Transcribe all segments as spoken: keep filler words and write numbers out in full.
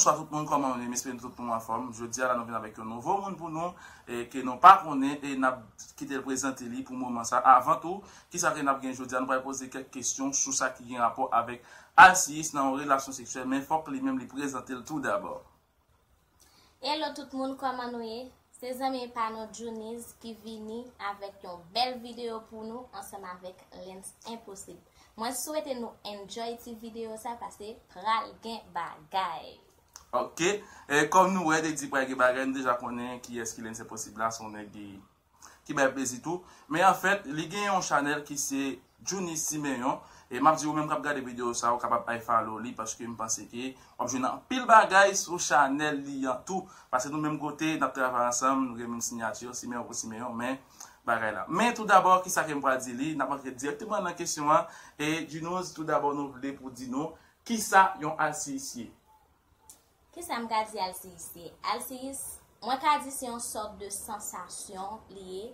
Bonswa tout moun, kòman nou ye? M espere nou tout moun anfòm. Jodi a la, nou vin avèk yon nouvo moun pou nou, e ke nou pa konnen, e n ap kite l prezante li pou moman sa. Avan tou, kisa ke n ap gen jodi a? Nou pral poze kèk kesyon sou sa ki gen rapò avèk alsiyis nan yon relasyon seksyèl, men fòk li menm li prezante l tou dabò. Hello tout moun, kòman nou ye? Se zanmi pa nou Juniz ki vini avèk yon bèl videyo pou nou ansanm avèk Lens Enposib. Mwen swete nou enjoy ti videyo sa paske pral gen bagay. Ok, e kòm nou wè, te di pral gen bagay, nou deja konnen kiyès ki Lens Enposib la, se yon nèg ki ki bay plezi tou. Men anfèt, li gen yon chanèl ki se Juniz Simeon. E m ap di ou menm k ap gade videyo sa, ou kapab al follow li paske m panse ke w ap jwenn anpil bagay sou chanèl li an tou. Paske nou menm kote, n ap travay ansanm, nou gen menm siyati, Simeon pou Simeon, men bagay la. Men tou dabò, kisa ke m pral di li? N ap antre dirèkteman nan kesyon an. E Juniz, tou dabò, nou vle pou di nou kisa yon alsiyis ye? Kisa m ka di alsiyis ye? Alsiyis, mwen ka di se yon sòt de sansasyon li ye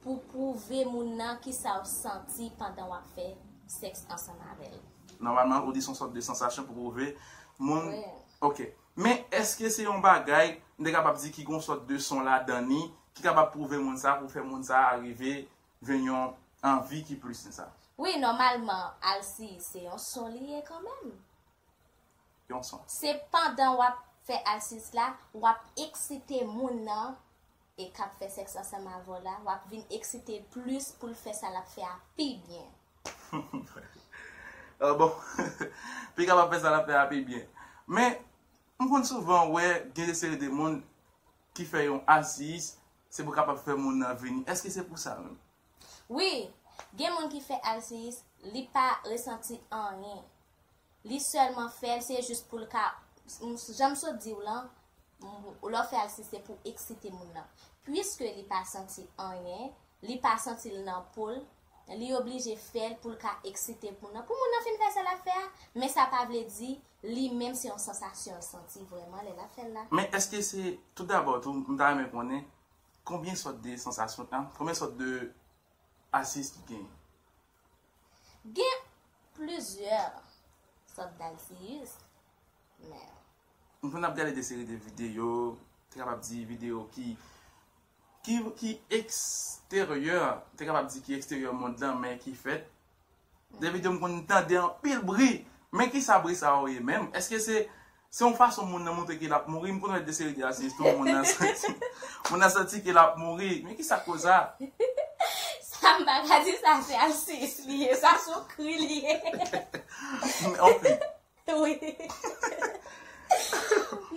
pou pwouve moun nan kisa w santi pandan w ap fè sèks ansanm avè l. Nòmalman, ou di se yon sòt de sansasyon pou pwouve moun. Wi. Ok. Men èske se yon bagay, m te kapab di, ki gen yon sòt de son ladan li, ki kapab pwouve moun sa, pou fè moun sa a rive jwenn yon anvi ki plis ke sa? Wi, nòmalman, alsiyis se yon son li ye kanmenm. Yon son. Se pandan w ap fè alsiyis la, w ap eksite moun nan e k ap fè sèks ansanm avè w la, w ap vin eksite plis pou l fè sa l ap fè a pi byen. Ah bon. Pi kapab fè sa l ap fè a pi byen. Men, m konn souvan wè gen de seri de moun ki fè yon alsiyis, se pou kapab fè moun nan vini. Èske se pou sa menm? Wi, gen moun ki fè alsiyis, li pa resanti anyen. Li sèlman fè l, se jis pou l ka, jan m sot di w lan, lè w fè alsiyis se pou eksite moun nan. Piske li pa santi anyen, li pa santi l nan po l, li oblije fè l pou l ka eksite moun nan. Pou moun nan fin fè sa l ap fè a, men sa pa vle di li menm se yon sansasyon l santi vrèman lè l ap fè l la. Men èske se, tou dabò tou, m ta renmen konnen, konbyen sòt de sansasyon, an, konbyen sòt de alsiyis ki genyen? Gen plizyè sòt d'alsiyis, men. M konn ap gade de seri de videyo, te kapab di videyo ki, ki, ki eksteryè, te kapab di ki eksteryè mond lan, men ki fèt. De videyo m konn tande anpil bri. Men kisa bri sa yo ye menm? Èske se Se yon fason moun nan montre ke l ap mouri. M konn wè de seri de alsiyis tou, moun nan santi, moun nan santi ke l ap mouri. Men kisa k koz sa? Sa m pa ka di sa se alsiyis li ye, sa se yon kri li ye. Yon kri. Wi.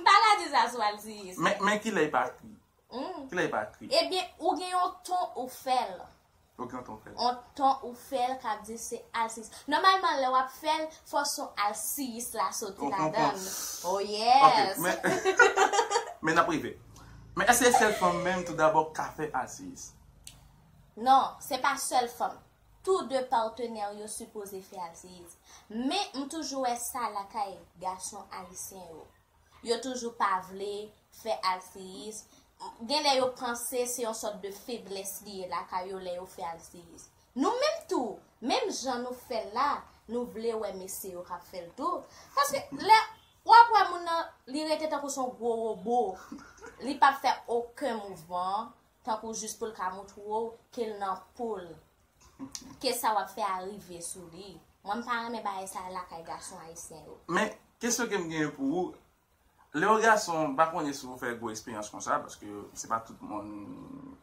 M pa ka di sa se alsiyis. Men, men kilè li pa kri? Kilè li pa kri? Ebyen, ou gen yon ton ou fè l. Ok, yon ton fè l. Yon ton ou fè l k ap di se alsiyis. Nòmalman, lè w ap fè l, fò son alsiyis la soti ladan l. Oh yes! Ok, men, men n ap rive. Men èske se sèl fanm menm tou dabò k ka fè alsiyis? Non, se pa sèl fanm. Tou de patnè yo sipoze fè alsiyis. Men m toujou wè sa lakay gason ayisyen yo. Yo toujou pa vle fè alsiyis. Genlè yo panse se yon sòt de feblès li ye lakay yo lè yo fè alsiyis. Nou menm tou, menm jan nou fè l la, nou vle wè mesye yo k ap fè l tou. Paske lè w ap wè moun nan, li rete tankou se yon gwo wobo. Li p ap fè okenn mouvman, tankou jis pou l ka montre w ke l nan po l. Ke sa w ap fè a rive sou li. Mwen m pa renmen bagay sa lakay gason ayisyen yo. Men, kesyon ke m genyen pou ou, lè w gason, m pa konnen si w fè gwo eksperyans konsa, paske se pa tout moun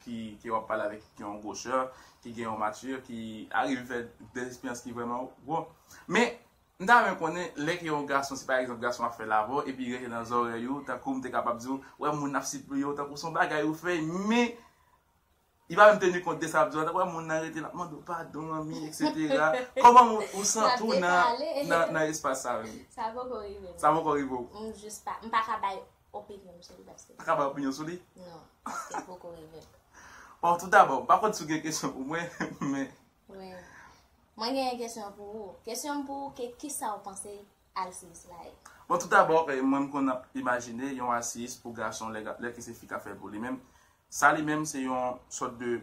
ki, ke w ap pale avèk ki gen yon gwosè, ki gen yon mati, ki arive fè de eksperyans ki vrèman gwo. Men, m ta renmen konnen, lè ke yon gason, si pa egzanp gason ap fè l avè w, epi rete nan zòrèy ou, tankou m te kapab di w, wè moun ap sipliye w, tankou se yon bagay ou fè, men, li pa menm teni kont de sa ap di w, tankou wè moun nan rete l ap mande w padon, manmi, etsetera. Kòman ou, ou santi w nan, nan, nan espas sa menm? Sa poko rive m. Sa poko rive w? M jis pa, m pa ka bay opinyon m sou li paske. Pa ka bay opinyon sou li? Non, paske l poko rive m. Bon, tou dabò, m pa konn si w gen kesyon pou mwen, men. Wi. Mwen genyen kesyon pou ou. Kesyon m pou ou ke kisa w panse alsiyis la ye? Bon, tou dabò, mwen m konn ap imajine yon alsiyis pou gason lè, lè ke se fi k ap fè l pou li menm. Sa li menm se yon sòt de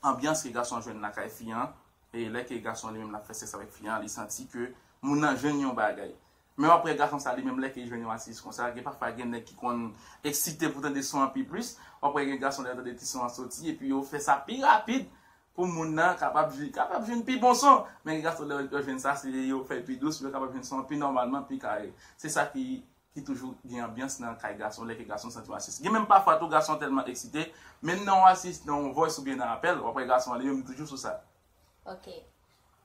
anbyans ke gason an jwenn lakay fi an, e lè ke gason an li menm l ap fè sèks avèk fi an, li santi ke moun nan jwenn yon bagay. Men w ap wè gason sa li menm lè ke li jwenn yon atis konsa, gen pafwa gen nèg ki konn eksite pou tande son an pi plis, w ap wè gen gason lè yo tande ti son an soti, epi yo fè sa pi rapid pou moun nan kapab jwi-, kapab jwenn pi bon son. Men gen gason lè yo jwenn sa, se yo fè pi dous, yo kapab jwenn son an pi nòmalman, pi kare. Se sa ki, ki toujou gen anbyans nan kay gason, lè ke gason santi yon atis. Gen menm pafwa tou gason tèlman eksite, menm nan yon atis, nan yon voice oubyen nan apèl, w ap wè gason an li menm toujou sou sa. Ok.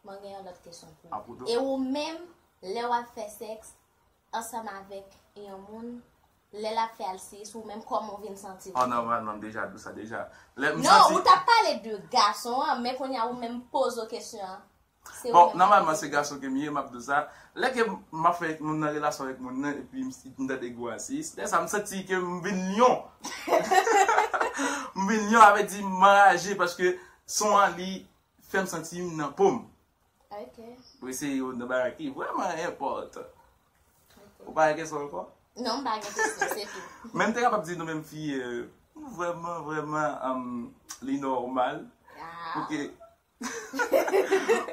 Mwen gen yon lòt kesyon pou ou. E ou menm, lè w ap fè sèks ansanm avèk yon moun, lè l ap fè alsiyis, ou menm kòman w vin santi w? Oh, nòmalman, m deja di w sa deja. Lè m Non, santi ou t ap pale de gason an, men kounye a ou menm poze w kesyon an. Se ou Bon, menm k ap nòmalman, se reponn. gason ke m ye, m ap di w sa. Lè ke m ap fè moun nan relasyon avèk moun nan, epi m, m tande gwo alsiyis, lè sa, m santi ke m vin lyon. M vin lyon, sa vle di m anraje, paske son an li fè m santi m nan po m. Ok. Pou eseye youn nan bagay ki vrèman enpòtan. Ok. Ou pa gen kesyon ankò? Non, m pa gen kesyon, se tou. Men m te kapab di nou menm fi, euh, vrèman, vrèman, um, li nòmal. Ah. Pou ke,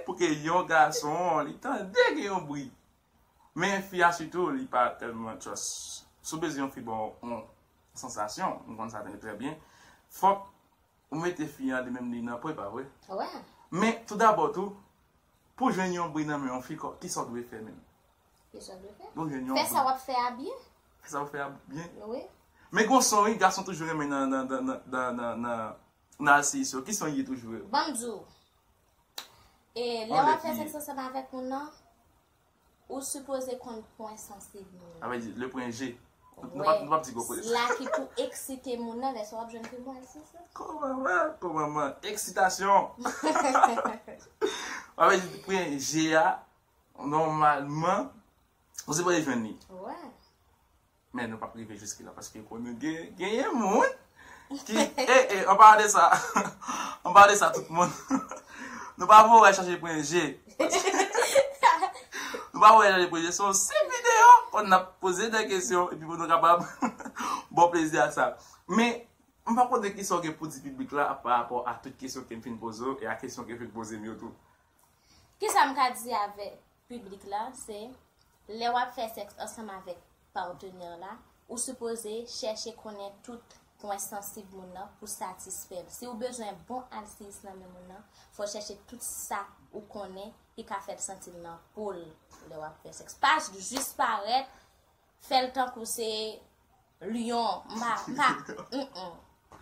pou ke yon gason, li tande gen yon bri. Men fi a sitou, li pa tèlman just. Si w bezwen yon fi ba w yon sansasyon, m konn sa trè byen, fòk ou mete fi a li menm li nan po, e pa vre? Wi. Men, toudabò tou, pou jwenn yon bri nan men yon fi, kò-, kisa w dwe fè menm? Kisa w dwe fè? Pou jwenn yon bri. Fè sa w ap fè a byen. Fè sa w ap fè a byen? Wi. Men gon son, wi, gason toujou renmen nan, nan, nan, nan, nan, nan, nan alsiyis yo. Ki son ye toujou? Ban m di w. E, lè w ap fè sèks ansanm avèk moun nan, ou sipoze konn pwen sansib moun nan. Sa vle di, le pwen G. Nou p ap, nou p ap di gwo koze. Sila ki pou eksite moun nan, lè sa w ap jwenn pi bon alsiyis la. Kòman, kòman, eksitasyon. Sa vle di, pwen G a, nòmalman, ou sipoze jwenn li. Wi. Men nou p ap rive jiske la, paske konnen gen, genyen moun ki, e, e, anpalan de sa, anpalan de sa, tout moun, nou pa voye chache pwen G. Nou pa voye chache pwen G, se yon senp videyo, kote n ap poze de kesyon, epi pou nou kapab ba w plezi ak sa. Men, m pa konnen kisa w gen pou di piblik la, pa rapò a tout kesyon ke m fin poze w, e a kesyon ke w fin poze m yo tou. Kisa m ka di avèk piblik la, se, lè w ap fè sèks ansanm avèk patnè w la, ou sipoze chèche konnen tout pwen sansib moun nan pou satisfè l. Si w bezwen bon alsiyis nan men moun nan, fò w chèche tout sa ou konnen ki ka fè l santi l nan po l lè w ap fè sèks. Pa jis parèt, fè l tankou se lyon, m pa, m pa, mm, mm.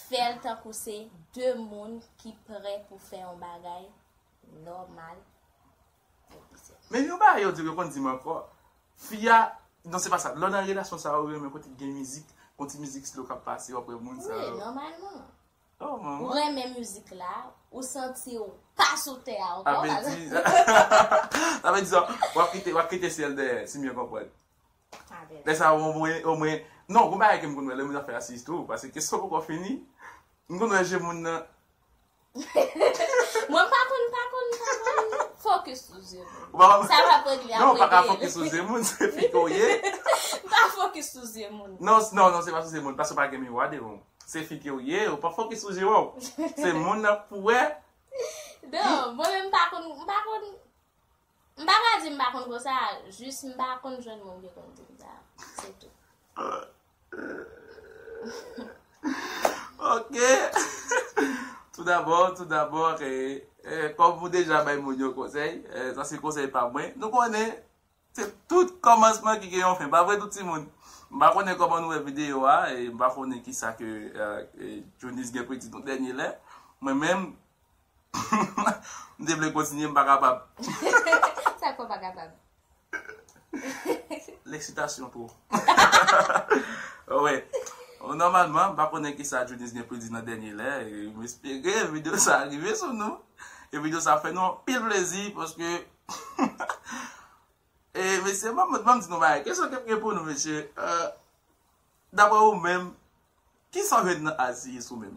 Fè l tankou se de moun ki prè pou fè yon bagay nòmal. Men yon bagay yo di, yo konn di m ankò, fi a, non, se pa sa. Lè w nan relasyon sa yo, ou renmen kote ki gen mizik, yon ti mizik slow k ap pase, w ap wè moun sa yo. Wi, nòmalman. Oh, manman. Ou renmen mizik la, ou santi w pa sou tè a ankò. Sa vle di, sa vle di sa, w ap kite, w ap kite syèl dèyè, si m byen konprann. Lè sa, omwen, omwen, non, gon bagay ke m konn wè, lè moun ap fè alsiyis tou, paske kesyon poko fini, m konn wè je moun nan. Mwen, m pa konn, m pa konn, m pa konn fokis sou je moun. Ou pa konn? Sa p ap regle. Non, ou pa ka fokis sou je moun, se fi ke w ye. M pa fokis sou je moun. Non, non, non, se pa sou je moun, paske w pa gen miwa devan w. Se fi ke w ye, ou pa fokis sou je w. Se moun nan pou wè. Non, mwen menm, m pa konn, m pa konn. M pa ka di m pa konn konsa, jis m pa konn jwenn moun ki konn di m sa. Se tou. Ok. Toudabò, toudabò, e, e, kòm ou deja bay moun yo konsèy, e, sa se konsèy pa mwen. Nou konnen, se tout kòmansman ki gen yon fen. Pa vre, tout timoun? M pa konnen kòman nou wè videyo a, e m pa konnen kisa ke, e, e, Jonis gen pou di nou dènye lè. Mwen menm, m te vle kontinye, m pa kapab. Sa k fè w pa kapab? Leksitasyon twò. Wi. Nòmalman, m pa konnen kisa Jonis gen pou di nan dènye lè. E m espere videyo sa rive sou nou. E videyo sa fè nou anpil plezi, paske, e, mesye, ban m, ban m di nou bagay. Kesyon ke m gen pou nou, mesye. E, Daprè ou menm, kisa w jwenn nan alsiyis ou menm?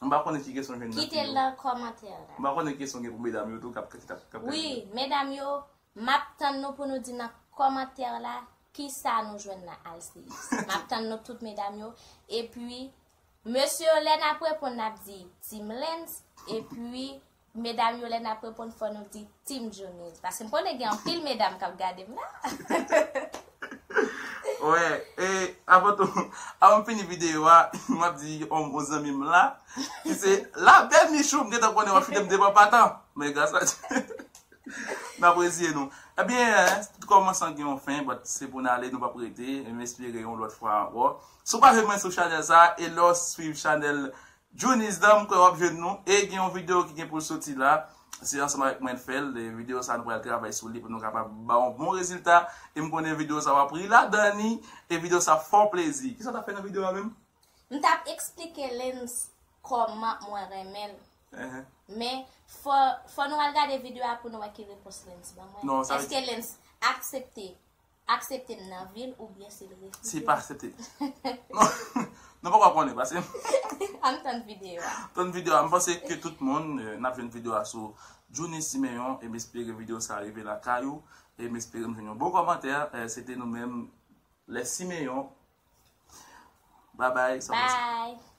M pa konnen ki kesyon w jwenn nan fi yo. Kite l nan kòmantè la. M pa konnen ki kesyon w gen pou medam yo tou k ap, k ap, k ap gade. Wi, medam yo, m ap tann nou pou nou di nan kòmantè la kisa nou jwenn nan alsiyis. M ap tann nou tout medam yo. Epi, mesye yo, lè n ap reponn, n ap di Team Lens. Epi, medam yo lè n ap reponn fò nou di Team Jones. Paske m konnen gen anpil medam k ap gade m la. Wè, e avan tou, avan m fini videyo a, m ap di yon, yon zanmi m la, ki se la bèl Michou, m gentan konnen w ap file m devan patan. Men gras a Dye, n ap reziye nou. Ebyen, tout kòmansman gen yon fen, but se pou n ale, nou p ap rete, e m espere yon lòt fwa ankò. Si w pa jwenn mwen sou chanèl sa, e lè w swiv chanèl Junis Dan, m kwè w ap jwenn nou. E gen yon videyo ki gen pou l soti la. Se ansanm avèk mwen l fè l. E videyo sa nou pral travay sou li pou nou kapab ba yon bon rezilta. E m konnen videyo sa w ap ri ladan li. E videyo sa fè w plezi. Kisa w t ap fè nan videyo a menm? M t ap eksplike Lens kòman mwen renmen l. Ehe. Men fò, fò nou al gade videyo a pou nou wè ki repons Lens ban mwen. Non, sa vle Èske Lens aksepte aksepte m nan vi l oubyen si l refize? Si l pa aksepte. Non, nou poko konnen, paske Ann tann videyo a. Tann videyo a, m panse ke tout moun, euh, n ap jwenn videyo a sou Junis Simeon, e m espere videyo sa rive lakay ou, e m espere m jwenn yon bon kòmantè. Euh, se te nou menm, les Simeon. Bye bye, sa pase. Bye.